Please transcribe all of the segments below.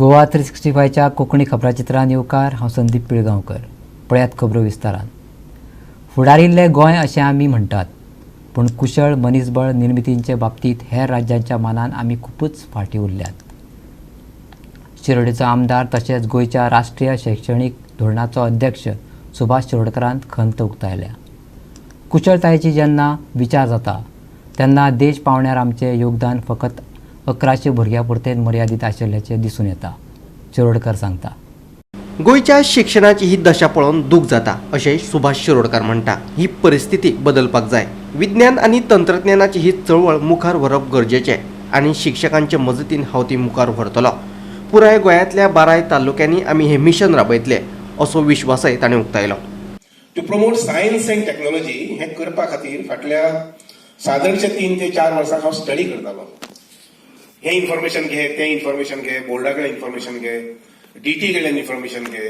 गोवा 365च्या कोंकणी खबराचित्रान येवकार. हांव संदीप पिळगांवकर. पळयात खबरो विस्तारान. फुडारिल्लें गोंय अशें आमी म्हणटात, पूण कुशळ मनीसबळ निर्मितींचे बाबतींत हेर राज्यांच्या मानान आमी खुबूच फाटीं उरल्यात. शिरोडेचो आमदार तशेंच गोंयच्या राष्ट्रीय शैक्षणीक धोरणाचो अध्यक्ष सुभाष शिरोडकरान खंत उक्तायल्या. कुशळतायेची जेन्ना विचार जाता तेन्ना देश पांवड्यार आमचें योगदान फकत 1100 भुरग्यां पुरतें मर्यादीत आशिल्ल्याचें दिसून येता, शिरोडकर सांगता. गोंयच्या शिक्षणाची ही दशा पळोवन दूख जाता अशें सुभाष शिरोडकर म्हणटा. ही परिस्थिती बदलपाक जाय. विज्ञान आनी तंत्रज्ञानाची ही चळवळ मुखार व्हरप गरजेचें आनी शिक्षकांचे मजतीन हांव ती मुखार व्हरतलो. पुराय गोंयांतल्या 12 तालुक्यांनी आमी हें मिशन राबयतले असो विश्वासय ताणें उक्तायलो. To promote science and technology हें करपा खातीर फाटल्या सादारणशे 3 ते 4 वर्सां हांव स्टडी करतालो. हें इन्फॉर्मेशन घे, तें इन्फॉर्मेशन घे, बोर्डा कडेन इन्फॉर्मेशन घे, डीटी कडल्यान इन्फॉर्मेशन घे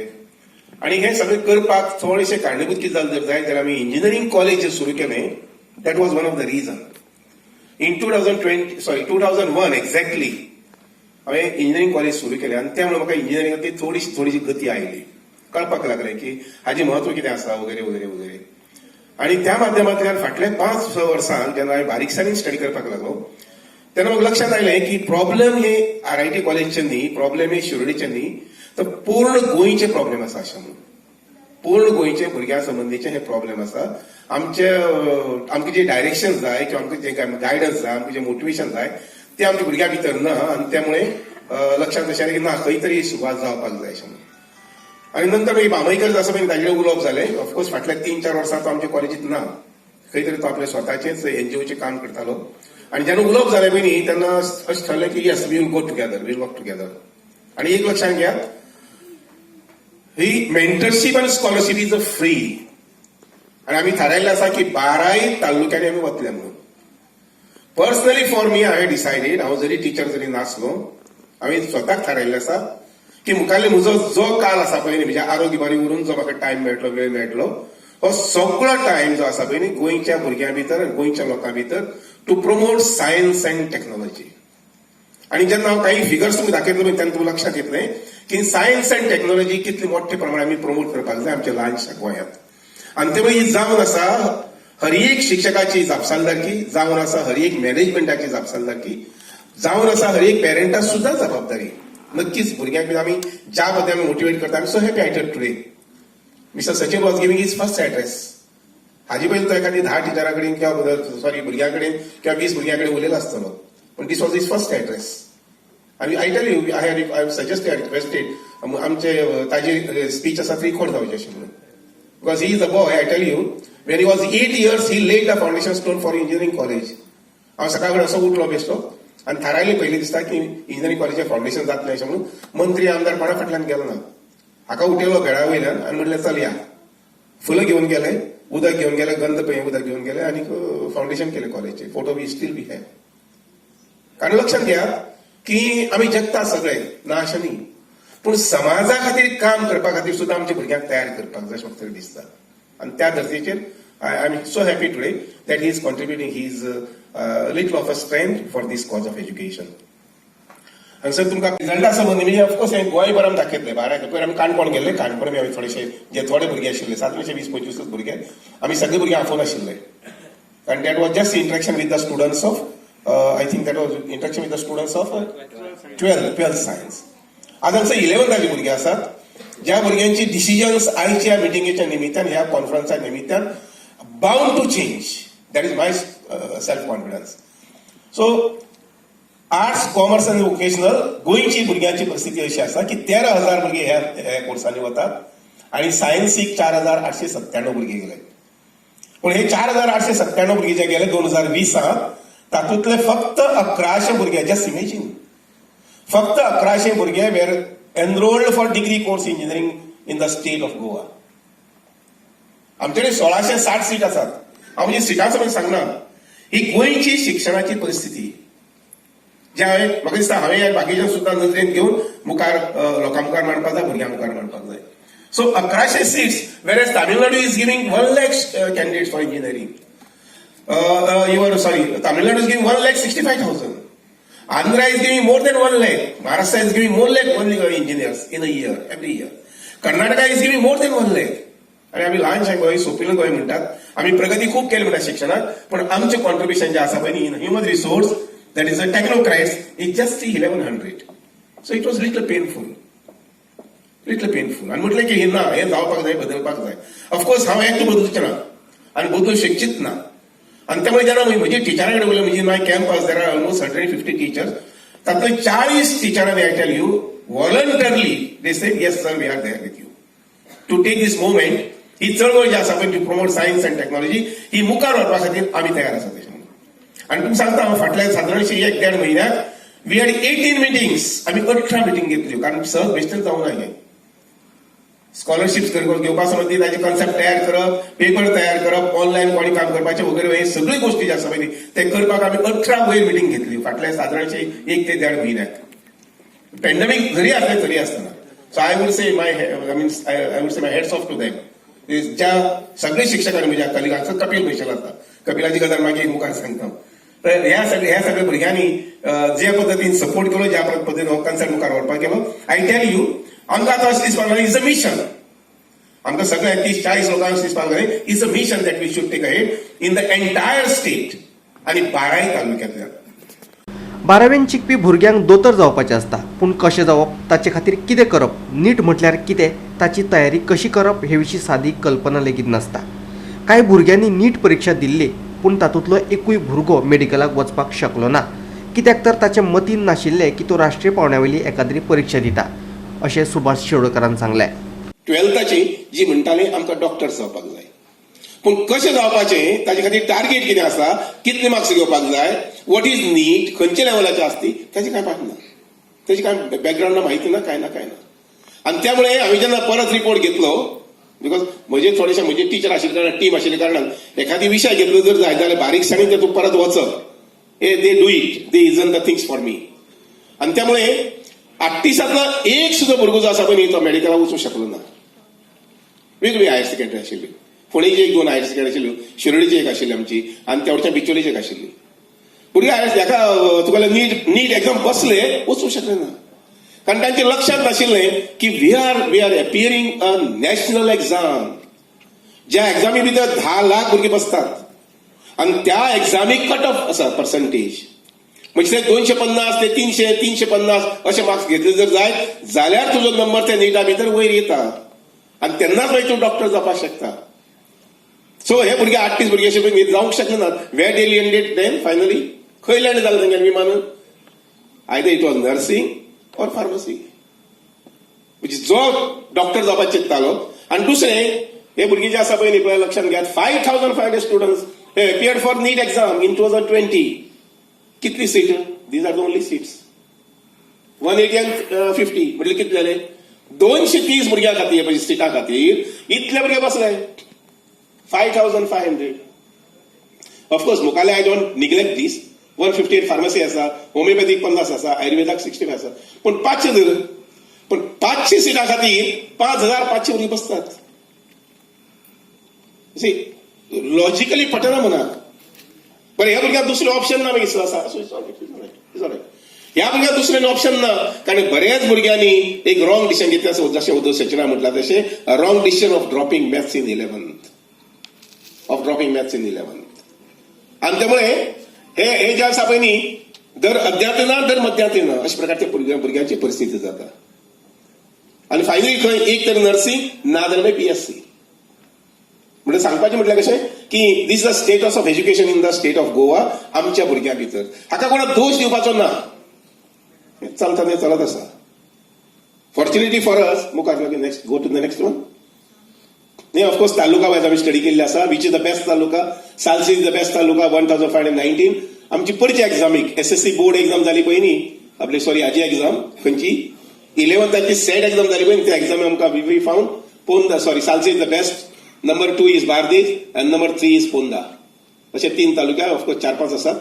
आनी हें सगळें करपाक थोडेशें कारणीभूत कितें जालें जर जायत जाल्यार आमी इंजिनियरींग कॉलेज सुरू केलें. That was one of the reason. In 2020, sorry, 2001 exactly हांवें इंजिनियरींग कॉलेज सुरू केलें आनी त्यामुळे म्हाका इंजिनियरिंगांतली थोडीशी थोडीशी गती आयली. कळपाक लागलें की हाजें म्हत्व कितें आसा वगैरे वगैरे वगैरे. आणि त्या माध्यमांतल्यान फाटल्या 5-6 वर्सांत जेन्ना हांवें बारीकसाणीन स्टडी करपाक लागलो तेन्ना म्हाका लक्षांत आयलें की प्रॉब्लेम हे आरआयटी कॉलेजचे न्ही, प्रॉब्लेम हे शिरोडीचे न्ही, तर पूर्ण गोंयचे प्रॉब्लेम आसा अशें म्हणून. पूर्ण गोंयचे भुरग्यां संबंदीचे हे प्रॉब्लेम आसा. आमचे आमकां जे डायरेक्शन जाय किंवा आमकां जे गायडन्स जाय, आमकां जे मोटिवेशन जाय, ते आमच्या भुरग्यां भितर ना. आनी त्यामुळे लक्षांत अशें आयलें की ना, खंय तरी सुरवात जावपाक जाय अशें म्हणून. आनी नंतर मागीर बामईकर आसा पळय, ताजें उलोवप जालें. ऑफकोर्स फाटल्या 3-4 वर्सां तो आमच्या कॉलेजीत ना, खंय तरी तो आपल्या स्वताचेच एनजीओचें काम करतालो. आनी जेन्ना उलोवप जालें पळय न्ही, तेन्ना अशें ठरलें की yes, we will go together, we'll work together. आनी एक लक्षात घ्या, ही मेंटरशीप आनी स्कॉलरशीप is a free आनी आमी थारायल्लें आसा की बाराय तालुक्यांनी आमी वतले म्हणून. पर्सनली फॉर मी, हांवें डिसायडेड, हांव जरी टिचर जरी नासलो, हांवें स्वताक थारायल्लें आसा की मुखारले म्हजो जो काल आसा पळय न्ही, म्हजें आरोग्य बरें उरून जो म्हाका टायम मेळटलो, वेळ मेळटलो, हो सगळो टायम जो आसा पळय न्ही, गोंयच्या भुरग्यां भितर, गोंयच्या लोकां भितर to promote science and technology. आणि जेन्ना हांव काही फिगर्स तुमकां दाखयतलो पळय, तेन्ना तुमकां लक्षात येतलें की सायन्स अँड टेक्नॉलॉजी कितली मोठ्या प्रमाणात आमी प्रमोट करपाक जाय आमच्या ल्हानशा गोंयांत. आनी ते ही जावन आसा हर एक शिक्षकाची जापसालदारकी, जावन आसा हर एक मॅनेजमेंटाची जापसालदारकी, जावन आसा हर एक पेरंटा सुद्दां जबाबदारी. नक्कीच भुरग्यांक आमी ज्या पद्दतीन आमी मोटिवेट करता, आमी so happy I today Mister Sachin was giving his first address. हाजे पयलीं तो एखादी 10 टिचरां कडेन किंवा, सॉरी, भुरग्यां कडेन किंवा 20 भुरग्यां कडेन उलयलो आसतलो, पूण this was his first address. आनी I tell you, I have suggested, requested, आमचे ताजी स्पीच आसा रिकॉर्ड जावची अशें म्हणून, because he is a boy. I tell you, when he was 8 years, he laid the foundation stone for engineering college. हांव सकाळ कडेन असो उठलो बेश्टो आनी थारायलें पयलीं दिसता की इंजिनियरींग कॉलेजीचें फावंडेशन जातलें अशें म्हणून. मंत्री, आमदार कोणा फाटल्यान गेलो ना. हाका उठयलो बेडा वयल्यान आनी म्हणलें, चल या. फुलां घेवन गेले, उदक घेवन गेले, गंध पळय उदक घेवन गेले आनी फावंडेशन केलें कॉलेजचें. Photo we still be have. कारण लक्षात घ्या की आमी जगता सगळे, ना अशें न्ही, पूण समाजा खातीर काम करपा खातीर सुद्दां आमच्या भुरग्यांक तयार करपाक जाय अशें म्हाका तरी दिसता. आनी त्या धर्तीचेर I am so happy today that he is contributing his little of a strength for this cause of education. आनी सर, तुमकां रिजल्टा संबंदी म्हणजे ऑफकोर्स हांवें गोंयभर आमी दाखयतले बारा. पयर आमी काणकोण गेल्ले. काणकोण आमी थोडेशे जे थोडे भुरगे आशिल्ले, सातशे 20-25 भुरगे, आमी सगळे भुरगे आफोवन आशिल्ले. कारण that was just interaction with the students of, I think that was interaction with the students of 12th science. आज आमचे इलेव्हन्थाचे भुरगे आसात, ज्या भुरग्यांची डिसिजन्स आयच्या मिटिंगेच्या निमित्तान, ह्या कॉन्फरन्सा निमित्तान bound to change. That is my self confidence. So arts, commerce आनी वोकेशनल गोंयची भुरग्यांची परिस्थिती अशी आसा की 13,000 भुरगे ह्या ह्या कोर्सांनी वतात आनी सायन्सीक 4897 भुरगे गेले. पूण हे 4897 भुरगे जे गेले 2020त, तातूंतले फक्त 1100 भुरगे, जस्ट इमेजीन, फक्त 1100 भुरगे were enrolled for degree course engineering in the state of Goa. आमच्याकडे 1660 सीट आसात. हांव म्हणजे सिटां समज सांगना. ही गोंयची शिक्षणाची परिस्थिती जे हांवें, म्हाका दिसता, हांवें बाकीच्या सुद्दां नदरेन घेवन मुखार लोकां मुखार मांडपाक जाय, भुरग्यां मुखार मांडपाक जाय. So 1100 seats, whereas Tamil Nadu is giving 1 lakh candidates for engineering. Your, sorry, Tamil Nadu is giving 1,65,000. Andhra is giving more than 1 lakh. Maharashtra is giving more lakh only engineers in a year, every year. Karnataka is giving more than 1 lakh. आणि आम्ही ल्हानशें गोंय, सोपिल्लें गोंय म्हणटात. आमी प्रगती खूब केली म्हणटा शिक्षणात, पण आमचें कॉन्ट्रिब्युशन जें आसा पळय in human resource, that is a technocrats, is just 1100. So it was little painful, little painful. आनी म्हटलें की हे ना, हें जावपाक जाय, बदलपाक जाय. ऑफकोर्स हांव एकटो बदलचें ना आनी बदलूंक शकचीच ना. आनी त्यामुळे जेन्ना म्हजी टिचरां कडेन उलयलें, म्हणजे my campus there are almost 150 teachers, तातूंतले 40 टिचरांनी, I tell you, voluntarily they say, "Yes sir, we are there with you to take this movement." ही चळवळ जी आसा पळय, to promote science and technology, ही मुखार व्हरपा खातीर आमी तयार आसा तशें म्हणून. आनी तुमकां सांगता हांव, फाटल्या सादारणशी एक देड म्हयन्याक we had 18 meetings. आमी 18 मिटींग घेतल्यो, कारण सहज बेश्टेच जावंक ना हें. स्कॉलरशिप्स घेवपा संबंदी ताचे कॉन्सेप्ट तयार करप, पेपर तयार करप, ऑनलायन कोणी काम करपाचें वगैरे, हे सगळी गोष्टी ज्यो आसा पळय ते करपाक आमी 18 वयर मिटींग घेतली फाटल्या सादारणशे एक ते देड म्हयन्याक, पॅन्डेमीक जरी असले तरी आसतना. So I would say my I mean, I would say my hats off to them, ज्या सगळे शिक्षकांनी, म्हज्या कलिगांचो कपिल स्पेशल आसा, कपिलाची गजाल मागीर मुखार सांगता. तर ह्या सगळ्या भुरग्यांनी जे पद्दतीन सपोर्ट केलो, ज्या पद्दतीन हो कन्सर्ट मुखार व्हरपाक गेलो, I tell you, आमकां आतां अशें दिसपाक लागलें, is a mission. आमकां सगळ्या 30-40 लोकांक अशें दिसपाक लागलें, is a mission that we should take ahead in the entire state आनी बाराय तालुक्यांतल्यान. बारावेन शिकपी भुरग्यांक दोतोर जावपाचें आसता, पूण कशें जावप, ताचे खातीर कितें करप, नीट म्हटल्यार कितें, ताची तयारी कशी करप हे विशीं सादी कल्पना लेगीत नासता. कांय भुरग्यांनी नीट परिक्षा दिल्ली, पूण तातूंतलो एकूय भुरगो मेडिकलाक वचपाक शकलो ना, कित्याक तर ताचे मतीन नाशिल्लें की तो राष्ट्रीय पांवड्या वयली एकाद्री परिक्षा दिता, अशें सुभाष शिरोडकरान सांगलें. ट्वेल्थाची जी म्हणटाली, आमकां डॉक्टर जावपाक जाय, पूण कशें जावपाचें, ताजे खातीर टार्गेट कितें आसा, कितले मार्क्स घेवपाक जाय, what is NEET, खंयच्या लेवलाचे आसती, ताची कांय पाठ ना, ताची कांय बॅकग्रावंड माहिती ना, काय ना, काय ना. आनी त्यामुळे हांवें जेन्ना परत रिपोर्ट घेतलो, because म्हजे थोडेशे म्हजे टिचर आशिल्ले कारणान, टीम आशिल्ले कारणान, एखादी विशय घेतलो जर जाय जाल्यार बारीकसाणेन तेतूंत परत वचप, हे they do it, they easen the things for me. आनी त्यामुळे आठतीसांतलो एक सुद्दां भुरगो जो आसा पळय न्ही, तो मेडिकलाक वचूंक शकलो ना. वेगवेगळी हायर सेकंडरी आशिल्ली, फोंडेची एक दोन हायर सेकंडरी आशिल्ल्यो, शिरोडीची एक आशिल्ली आमची आनी तेवटच्या बिचोलीची एक आशिल्ली. भुरगे हायर हेका तुका नीट एक्झाम बसले, वचूंक शकले ना, कारण तांच्या लक्षात नाशिल्लें की we are appearing a national exam, ज्या एक्झामी भितर 10 लाख भुरगीं बसतात आनी त्या एक्झामीक कट ऑफ आसा, पर्संटेज. म्हणजे ते 250 ते 300, 350 अशे मार्क्स घेतले जर जाय जाल्यार तुजो नंबर त्या निटा भितर वयर येता आनी तेन्नाच मागीर तूं डॉक्टर जावपाक शकता. सो हे भुरगे, 38 भुरगे अशे पळय जावंक शकले नात. Where they landed then finally? खंय लँड जालें तेंगे विमान? Either it was nursing or pharmacy, म्हणजे जो डॉक्टर जावपाक चिंत्तालो. आनी दुसरें, हे भुरगीं जे आसा पळय न्ही, पळय लक्षात घेयात, 5500 students appeared for NEET exam in 2020. कितली seat? These are the only seats, 180 and 50. म्हणजे कितले जाले? 230 भुरग्यां खातीर, म्हणजे सिटां खातीर इतले भुरगे बसले, 5500. ऑफकोर्स मुखाले I don't neglect this, 158 pharmacy आसा, होमिओपॅथीक 50 आसा, आयुर्वेदाक 65 आसा, पूण 500 धर, पूण 500 सिटां खातीर 5500 भुरगीं बसतात. लॉजिकली पटना मनाक. बरं, ह्या भुरग्यांक दुसरें ऑप्शन ना मागीर आसा. ह्या भुरग्यांक दुसरें ऑप्शन ना, कारण बऱ्याच भुरग्यांनी एक रॉंग डिसिजन घेतलें. जशें उद्धव सचिना म्हटलां तशें, wrong decision of dropping maths in 11th, of dropping maths in 11th. आणि त्यामुळे हे हे जे आसा पळय न्ही, दर अद्यात ना, दर मध्यात ना, अशा प्रकारच्या भुरग्यांची परिस्थिती जाता. आणि फायनली खंय एक तर नर्सिंग ना जाल्यार पीएससी. म्हणजे सांगपाचें म्हटल्यार कशें की this the status of education in the state of Goa. आमच्या भुरग्यां भितर हाका कोणाक दोश दिवपाचो ना, चलता तें चलत आसा. फॉर्च्युनेटली फॉर अस, मुखार next, go to the next one. न्ही, ऑफकोर्स तालुका वायज आमी स्टडी केल्ली आसा, which is the best taluka. Salcete is the best taluka, 1519. आमची पयची एग्जामीक एसएससी बोर्ड एक्झाम जाली पळय न्ही आपली, सॉरी, हाजी एक्झाम खंयची, इलेव्हन्थाची सेट एक्झाम जाली पळय, त्या एक्झामी आमकां we found Ponda, sorry, Salcete is the best, number two is Bardez and number three is Ponda. असे तीन तालुक्या. ऑफकोर्स चार पांच आसात,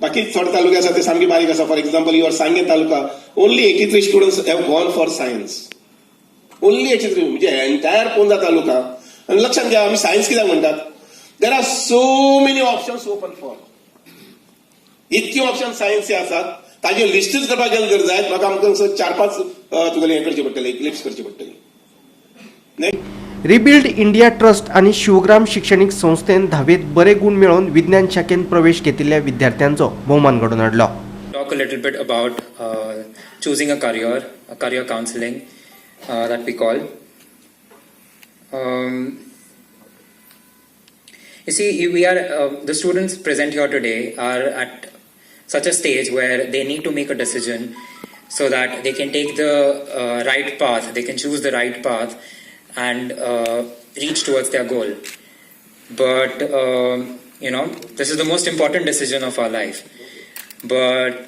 बाकी थोडे तालुके आसा ते सामके बारीक आसा. For example, your Sanguem taluka, only 83 students have gone for science, only 83, म्हणजे एंटायर पोंदा तालुका. आणि लक्षात घ्या, आम्ही सायन्स कित्याक म्हणटात? There are so many options open for, इतकी ऑप्शन सायन्स आसात. ताजें लिस्टूच करपाक गेलें जर जायत म्हाका आमकां चार पांच तुगेलें हें करचें पडटलें, इक्लिप्स करची पडटली. रिबिल्ड इंडिया ट्रस्ट आनी शिवग्राम शिक्षणीक संस्थेन धावेत बरे गूण मेळोवन विज्ञान शाखेन प्रवेश घेतिल्ल्या विद्यार्थ्यांचो भोवमान घडोवन हाडलो. Talk a little bit about choosing a career counseling that we call. You see, we are the students present here today are at such a stage where they need to make a decision so that they can take the right path, they can choose the right path and reach towards their goal. But this is the most important decision of our life. But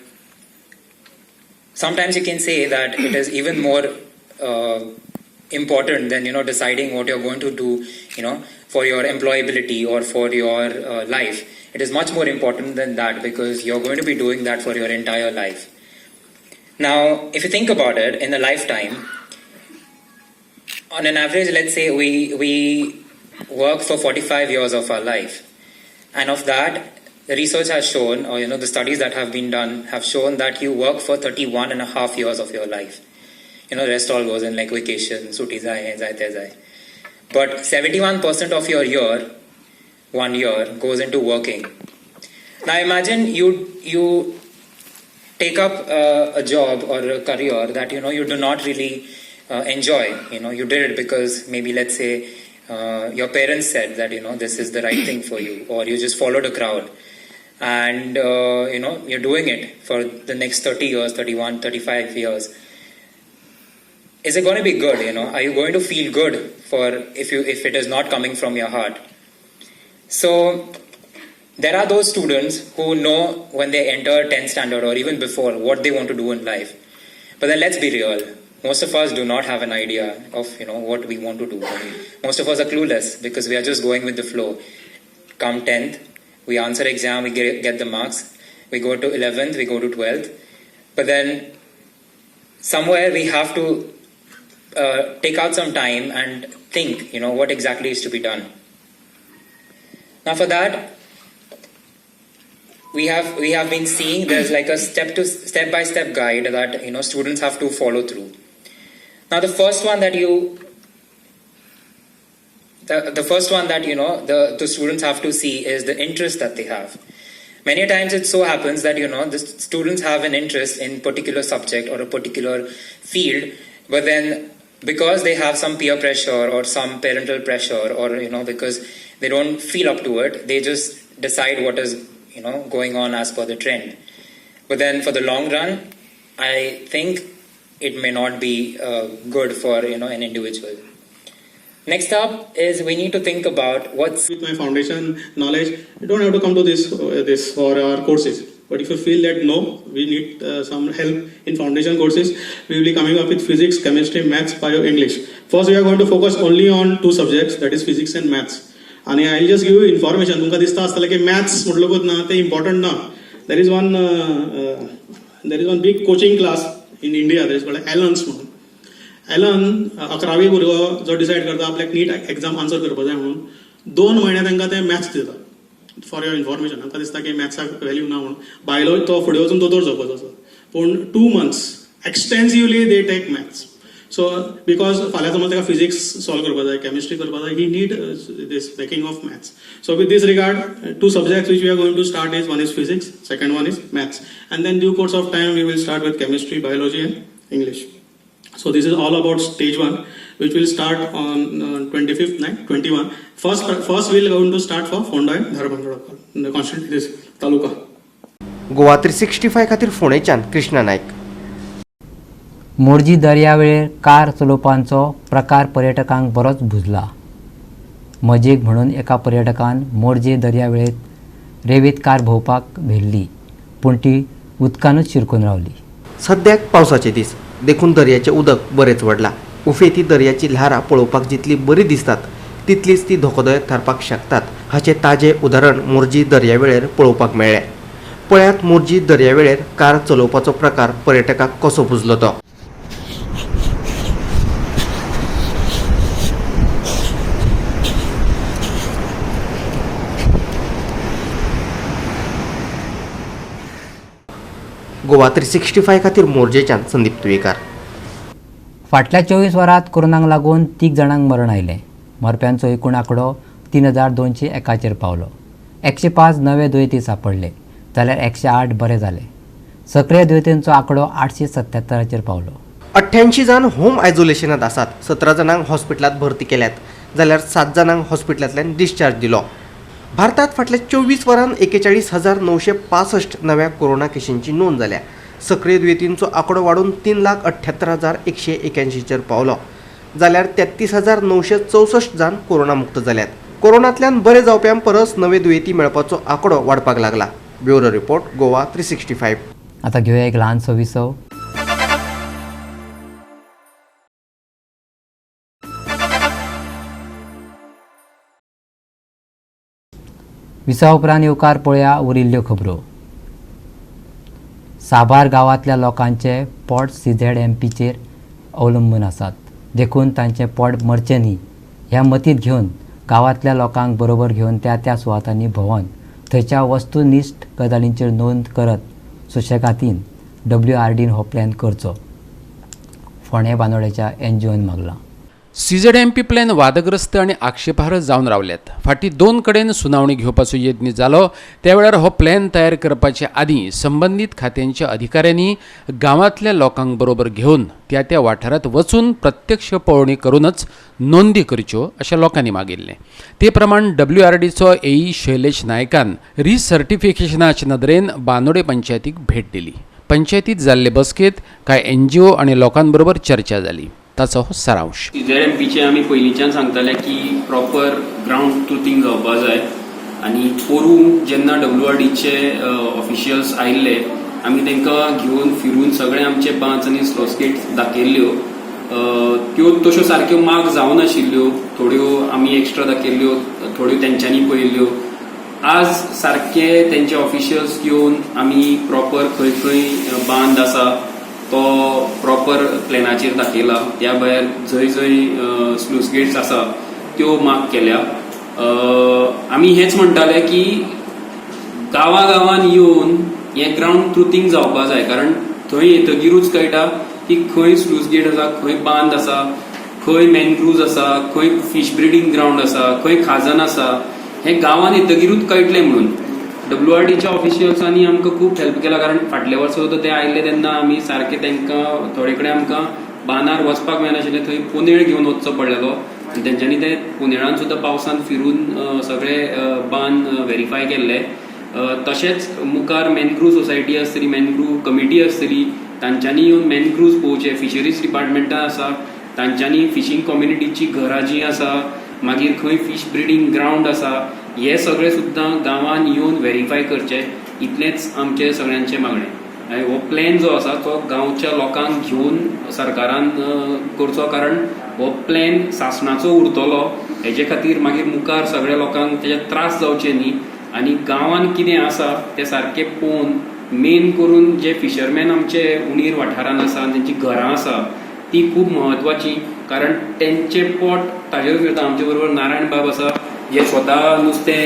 sometimes you can say that it is even more important than deciding what you're going to do for your employability or for your life. It is much more important than that because you're going to be doing that for your entire life. Now, if you think about it, in a lifetime, on an average, let's say we work for 45 years of our life. And of that, the research has shown, or the studies that have been done have shown that you work for 31 and a half years of your life. Rest all goes in like vacation, सुटी जाय, हें जाय, तें जाय. But 71% of your year, 1 year, goes into working. Now imagine you take up a job or a career that you do not really enjoy. You did it because maybe, let's say, your parents said that this is the right thing for you, or you just followed a crowd, and you're doing it for the next 30 years, 31, 35 years. Is it going to be good? Are you going to feel good for if it is not coming from your heart? So there are those students who know when they enter 10th standard or even before what they want to do in life. But then let's be real. Most of us do not have an idea of what we want to do. Most of us are clueless because we are just going with the flow. Come 10th, we answer exam, we get the marks. We go to 11th, we go to 12th. But then somewhere we have to take out some time and think what exactly is to be done. Now for that, we have been seeing there's a step by step guide that students have to follow through. Now the first one that you the first one that you know the students have to see is the interest that they have. Many times it so happens that the students have an interest in particular subject or a particular field, but then because they have some peer pressure or some parental pressure, or because they don't feel up to it, they just decide what is going on as per the trend. But then for the long run, I think it may not be good for an individual. Next up is we need to think about what's with my foundation knowledge. You don't have to come to this for our courses. But if you feel that no, we need some help in foundation courses, we will be coming up with physics, chemistry, maths, bio, English. First, we are going to focus only on two subjects, that is physics and maths. And I will just give you information. तुमकां दिसता आसतलें की maths म्हटलं ना ते important ना. There is one big coaching class in India, that is called Allen's म्हणून. Allen अकरावी भुरगो जो डिसायड करता आपल्याक नीट एग्जाम आन्सर करपा जाय म्हणून, 2 म्हयने तांकां ते मॅथ्स दिता. फॉर your information, तांकां दिसता की मॅथ्साक व्हॅल्यू ना म्हणून, बायलो तो फुडें वचून दोतोर जावपाचो आसा, पूण 2 months extensively they take maths. So because फाल्यां समज ताका फिजिक्स सॉल्व करपा जाय, केमिस्ट्री करपा जाय, he need this backing of maths. So with this regard, 2 subjects which we are going to start is, one is physics, second one is maths, and then due course of time we will start with chemistry, biology and English. So this is all about stage 1, which will start on 25th 9 21. First we will going to start for Fonda and Dharbandora, the constituency, this taluka. Goa 365 खातीर फोंडेच्यान Krishna Naik. Morjim दर्यावेळेर car चलोवपाचो प्रकार पर्यटकांक बरोच भुजला. मजेक म्हणून एका पर्यटकान Morjim दर्यावेळेर रेंवेंत car भोंवपाक व्हेल्ली, पूण ती उदकानूच शिरकून रावली. सद्याक पावसाचे दीस देखून दर्याचें उदक बरेंच वाडलां. उफेती दर्याची ल्हारां पळोवपाक जितली बरी दिसतात तितलीच ती धोकोदायक थारपाक शकतात हाचें ताजें उदाहरण मोरजी दर्यावेळेर पळोवपाक मेळ्ळें. पळयात मोरजी दर्यावेळेर कार चलोवपाचो प्रकार पर्यटकाक कसो भुजलो तो. गोवा 365 खातीर मोरजेच्यान संदीप तुयेकार. फाटल्या 24 वरांत कोरोनाक लागून 3 जाणांक मरण आयलें. मरप्यांचो एकूण आंकडो 3201चेर पावलो. 105 नवे दुयेंती सापडले जाल्यार 108 बरे जाले. सक्रिय दुयेंतींचो आंकडो 877चेर पावलो. 88 जाण होम आयसोलेशनात आसात. 17 जाणांक हॉस्पिटलांत भरती केल्यात जाल्यार 7 जाणांक हॉस्पिटलांतल्यान डिस्चार्ज दिलो. भारतात फाटल्या 24 वरांत 41,965 नव्या कोरोना केशींची नोंद जाल्या. सक्रिय दुयेंतींचो आंकडो वाडून 3,78,181चेर पावलो जाल्यार 33,964 जाण कोरोना मुक्त जाल्यात. कोरोनांतल्यान बरे जावप्यां परस नवे दुयेंती मेळपाचो आंकडो वाडपाक लागला. Bureau report, Goa 365. आता घेऊया एक ल्हानसो विसव. विसवा उपरांत येवकार पळया उरिल्ल्यो खबरो. साबार गांवांतल्या लोकांचे पोट CZMPचेर अवलंबून आसात, देखून तांचें पोट मरचें न्ही ह्या मतींत घेवन गांवांतल्या लोकांक बरोबर घेवन त्या त्या सुवातांनी भोंवन थंयच्या वस्तुनिश्ठ गजालींचेर नोंद करत सुशेगातीन WRDन हो प्लॅन करचो, फोंडें बांदोड्याच्या NGOन मागलां. CZMP plan वादग्रस्त आनी आक्षेपार्ह जावन रावल्यात. फाटीं 2 कडेन सुनावणी घेवपाचो यत्न जालो. त्या वेळार हो प्लॅन तयार करपाचे आदीं संबंदीत खात्यांच्या अधिकाऱ्यांनी गांवांतल्या लोकांक बरोबर घेवन त्या त्या वाठारांत वचून प्रत्यक्ष पळोवणी करूनच नोंदी करच्यो अशें लोकांनी मागिल्लें. ते प्रमाण WRDचो AE Shailesh नायकान रिसर्टिफिकेशनाचे नदरेन बांदोडे पंचायतीक भेट दिली. पंचायतीत जाल्ले बसकेंत कांय NGO आनी लोकांबरोबर चर्चा जाली. ताचो हो सारांश. CZMPचे आमी पयलींच्यान सांगताले की प्रॉपर ग्रावंड ट्रुथींग जावपा जाय आनी पोरूं जेन्ना WRDचे ऑफिशियल्स आयिल्ले आमी तांकां घेवन फिरून सगळे आमचे बांच आनी स्लूस गेट दाखयल्ल्यो. त्यो तश्यो सारक्यो मार्क जावनाशिल्ल्यो, थोड्यो आमी एक्स्ट्रा दाखयल्ल्यो, थोड्यो तेंच्यांनी पळयल्ल्यो. आज सारके तेंचे ऑफिशियल्स घेवन आमी प्रॉपर खंय खंय बांद आसा तो प्रॉपर प्लॅनाचेर दाखयला. त्या भायर जंय जंय स्लूस गेट्स आसा त्यो मार्क केल्या. आमी हेच म्हणटाले की गांवा गांवान येवन हें ग्रावंड ट्रुथींग जावपा जाय, कारण थंय येतगीरूच कळटा की खंय स्लूस गेट आसा, खंय बांद आसा, खंय मॅनग्रूव्ज आसा, खंय फीश ब्रिडींग ग्रावंड आसा, खंय खाजन आसा, हें गांवान येतगीरूच कळटलें. म्हणून WRDच्या ऑफिशियल्सांनी आमकां खूब हेल्प केला, कारण फाटल्या वर्सा सुद्दां ते आयिल्ले तेन्ना आमी सारके तांकां थोडे कडेन आमकां बांदार वचपाक मेळनाशिल्लें, थंय पोनेळ घेवन वचचो पडलेलो आनी तेंच्यांनी ते पोनेळान सुद्दां पावसान फिरून सगळे बांद व्हेरीफाय केल्ले. तशेंच मुखार मॅनग्रूव सोसायटी आसतली, मॅनग्रूव कमिटी आसतली, तांच्यांनी येवन मॅनग्रूव्स पळोवचे. फिशरीज डिपार्टमेंटान आसा तांच्यांनी फिशींग कम्युनिटीची घरां जीं आसा, मागीर खंय फीश ब्रिडींग ग्रावंड आसा, हे सगळे सुद्दां गांवान येवन व्हेरीफाय करचे. इतलेंच आमचें सगळ्यांचें मागणें. आनी हो प्लॅन जो आसा तो गांवच्या लोकांक घेवन सरकारान करचो, कारण हो प्लॅन सासणाचो उरतलो. हेजे खातीर मागीर मुखार सगळ्या लोकांक तेजे त्रास जावचे न्ही आनी गांवान कितें आसा तें सारकें पळोवन, मेन करून जे फिशरमॅन आमचे उणीर वाठारान आसा आनी तेंची घरां आसा ती खूब म्हत्वाची, कारण तेंचें पोट ताजेरूच उरता. आमचे बरोबर नारायण बाब आसा जे स्वता नुस्तें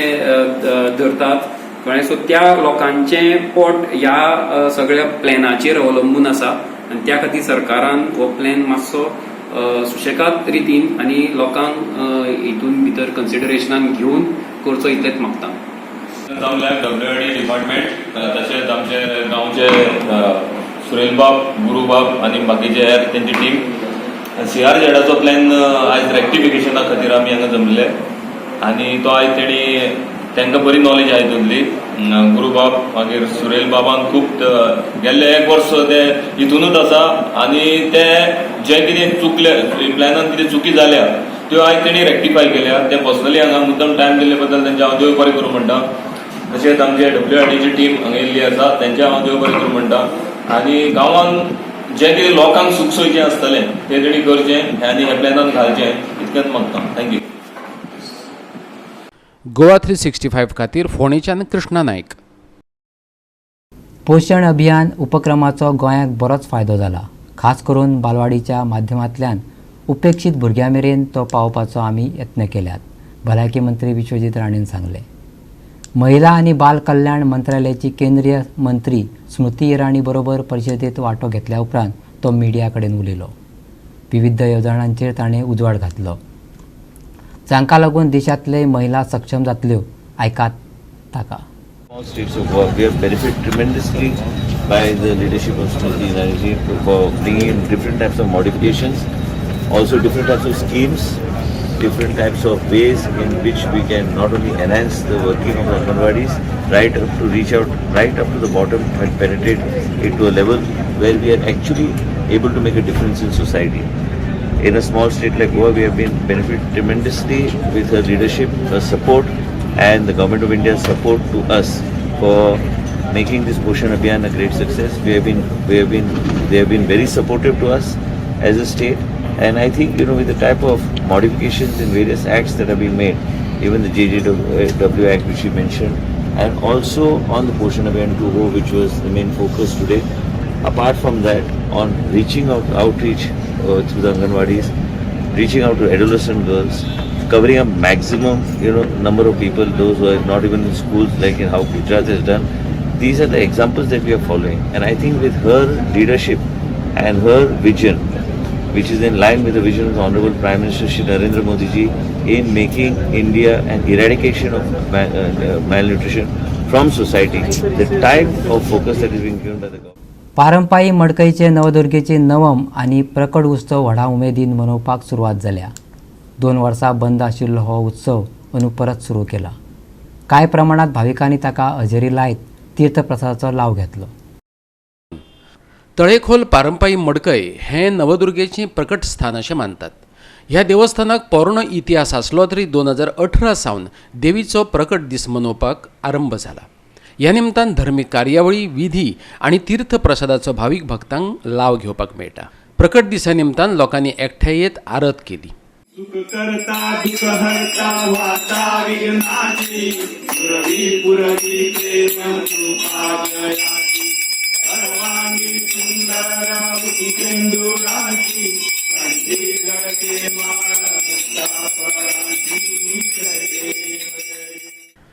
धरतात, कळ्ळें. सो त्या लोकांचें पोट ह्या सगळ्या प्लॅनाचेर अवलंबून आसा आनी त्या खातीर सरकारान हो प्लॅन मातसो सुशेगाद रितीन आनी लोकांक हितून भितर कन्सिडरेशनान घेवन करचो, इतलेंच मागता. WRD department तशेंच आमचे गांवचे सुरेलबाब, गुरुबाब आनी बाकीचे हेर तेंची टीम CRZाचो प्लॅन आयज रेक्टिफिकेशना खातीर आमी हांगा जमले आनी तो आयज तेणी तांकां बरी नॉलेज आहा हितूंतली. गुरुबाब मागीर सुरेल बाबान खूब गेल्ले एक वर्स ते हितूनच आसा आनी ते जे कितें चुकले प्लॅनान, कितें चुकी जाल्या त्यो आयज तेणी रेक्टिफाय केल्या. ते पर्सनली हांगा मुद्दम टायम दिल्ले बद्दल तेंचे हांव देव बरें करूं म्हणटा. तशेंच आमचे WRDची टीम हांगा येयल्ली आसा, तेंचे हांव देव बरें करूं म्हणटा. आनी गांवान जें कितें लोकांक सूख सोयीचें आसतलें तें तेणी करचें आनी ह्या प्लॅनान घालचें, इतकेंच मागता. Thank you. Goa 365 खातीर फोंडेच्यान कृष्णा नायक. पोशण अभियान उपक्रमाचो गोंयाक बरोच फायदो जाला. खास करून बालवाडीच्या माध्यमांतल्यान उपेक्षीत भुरग्यां मेरेन तो पावोवपाचो आमी यत्न केल्यात, भलायकी मंत्री विश्वजीत राणेन सांगलें. महिला आनी बाल कल्याण मंत्रालयाची केंद्रीय मंत्री स्मृती इराणी बरोबर परिशदेंत वांटो घेतल्या उपरांत तो मिडिया कडेन उलयलो. विविध येवजणांचेर ताणें उजवाड घातलो जांकां लागून देशांतले महिला सक्षम जातल्यो. आयकात ताका. All states of Goa, we have benefited tremendously by the leadership of Smriti Irani for bringing in different types of modifications, also different types of schemes, different types of ways in which we can not only enhance the working of the Anganwadis, right up to reach out, right up to the bottom and penetrate it to a level where we are actually able to make a difference in society. In a small state like Goa, we have been benefited tremendously with her leadership, her support, and the Government of India's support to us for making this Poshan Abhiyan a great success. We have been, we have been, they have been very supportive to us as a state, and I think with the type of modifications in various acts that have been made, even the JJW Act which you mentioned, and also on the Poshan Abhiyan 2.0, which was the main focus today. Apart from that, on reaching out, outreach through the Anganwadis, reaching out to adolescent girls, covering a maximum number of people, those who are not even in schools, like in how Gujarat has done. These are the examples that we are following, and I think with her leadership and her vision, which is in line with the vision of the Honorable Prime Minister Shri Narendra Modi ji in making India an eradication of malnutrition from society, the type of focus that is being given by the government. पारंपाई मडकयचे नवदुर्गेची नवम आनी प्रकट उत्सव व्हडा उमेदीन मनोवपाक सुरवात जाल्या. 2 वर्सां बंद आशिल्लो हो उत्सव अंदू परत सुरू केला. कांय प्रमाणांत भाविकांनी ताका हजेरी लायत तीर्थप्रसादाचो लाव घेतलो. तळेखोल पारंपाई मडकय हें नवदुर्गेचें प्रकट स्थान अशें मानतात. ह्या देवस्थानाक पोरणो इतिहास आसलो तरी 2018 सावन देवीचो प्रकट दीस मनोवपाक आरंभ जाला. ह्या निमतान धर्मीक कार्यावळी, विधी आनी तीर्थप्रसादाचो भावीक भक्तांक लाव घेवपाक मेळटा. प्रकट दिसा निमतान लोकांनी एकठांय येत आरत केली.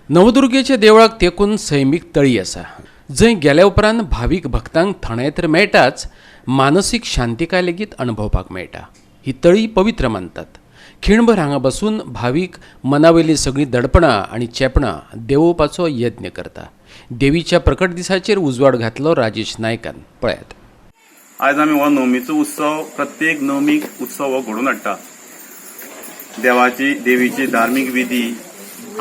नवदुर्गेच्या देवळाक तेकून सैमीक तळी आसा, जंय गेल्या उपरांत भावीक भक्तांक थंडाय तर मेळटाच, मानसीक शांतिकाय लेगीत अणभवपाक मेळटा. ही तळी पवित्र मानतात. खिणभर हांगा बसून भावीक मनावयली सगळीं दडपणां आनी चेपणां देंवोवपाचो यत्न करता. देवीच्या प्रकट दिसाचेर उजवाड घातलो राजेश नायकान. पळयात. आयज आमी हो नवमीचो उत्सव प्रत्येक नवमीक उत्सव हो घडोवन हाडटा. देवाची देवीची धार्मीक विधी,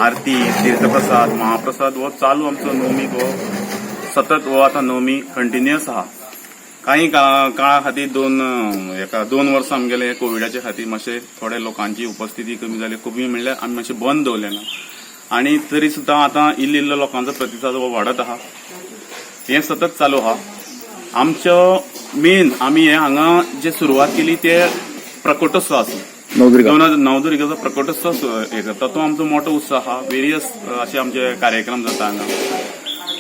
आरती, तीर्थप्रसाद, महाप्रसाद हो चालू आमचो नवमीक हो सतत हो आतां नवमी कंटिन्युअस आहा. कांय काळा खातीर 2 वर्सां आमगेले कोविडाच्या खातीर मातशे थोडे लोकांची उपस्थिती कमी जाली. कमी म्हणल्यार आमी मातशें बंद दवरलें ना, आनी तरी सुद्दां आतां इल्लो इल्लो लोकांचो प्रतिसाद हो वाडत आहा. हें सतत चालू आहा. आमचो मेन आमी हे हांगा जे सुरवात केली ते प्रकटोत्सव आसा. नवदुर्गेचो प्रकटोत्सव हे करता, तो आमचो मोठो उत्सव आहा. वेरियस अशे आमचे कार्यक्रम जाता हांगा.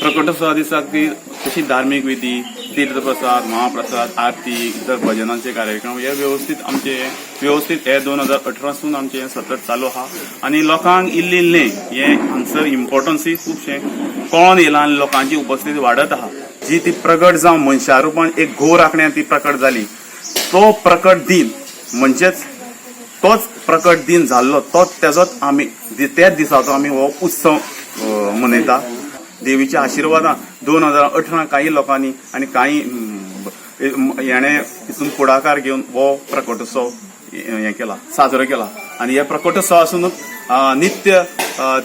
प्रकटोत्सवा दिसाक ती तशी धार्मीक विधी, तीर्थप्रसाद, महाप्रसाद, आरती, इतर भजनांचे कार्यक्रम हे व्यवस्थीत आमचे व्यवस्थीत हे 2018 सून आमचे हे सतत चालू आहा. आनी लोकांक इल्लें इल्लें हें हांगसर इम्पोर्टन्सूय खुबशें कळोन येयलां आनी लोकांची उपस्थिती वाडत आहा. जी ती प्रगट जावन मनशा रुपान एक घोव राखण्या ती प्रकट जाली, तो प्रकट दिन म्हणजेच तोच प्रकट दिन जाल्लो, तोच तेजोच आमी त्याच दिसाचो आमी हो उत्सव मनयता. देवीच्या आशिर्वादान 2018 काही लोकांनी आनी काही हेणे हितून फुडाकार घेवन हो प्रकटोत्सव हें केला, साजरो केला. आनी हे प्रकटोत्सव आसूनच नित्य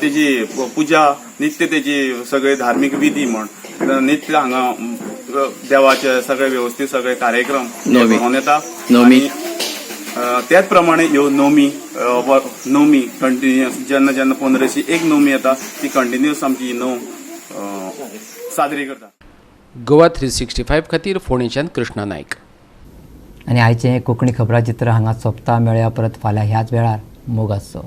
तेजी पुजा, नित्य तेजी सगळे धार्मीक विधी म्हण नित्य हांगा देवाचे सगळे व्यवस्थीत सगळे कार्यक्रम घडोवन येता. त्याच प्रमाणे ह्यो नवमी नवमी कंटिन्युअस जेन्ना जेन्ना 15शी एक नवमी येता ती कंटिन्युअस आमची ही नव साजरी करता. गोवा 365 खातीर फोंडेच्यान कृष्णा नायक. आनी आयचें कोंकणी खबराचित्र हांगा सोंपता. मेळया परत फाल्यां ह्याच वेळार. मोग आसचो.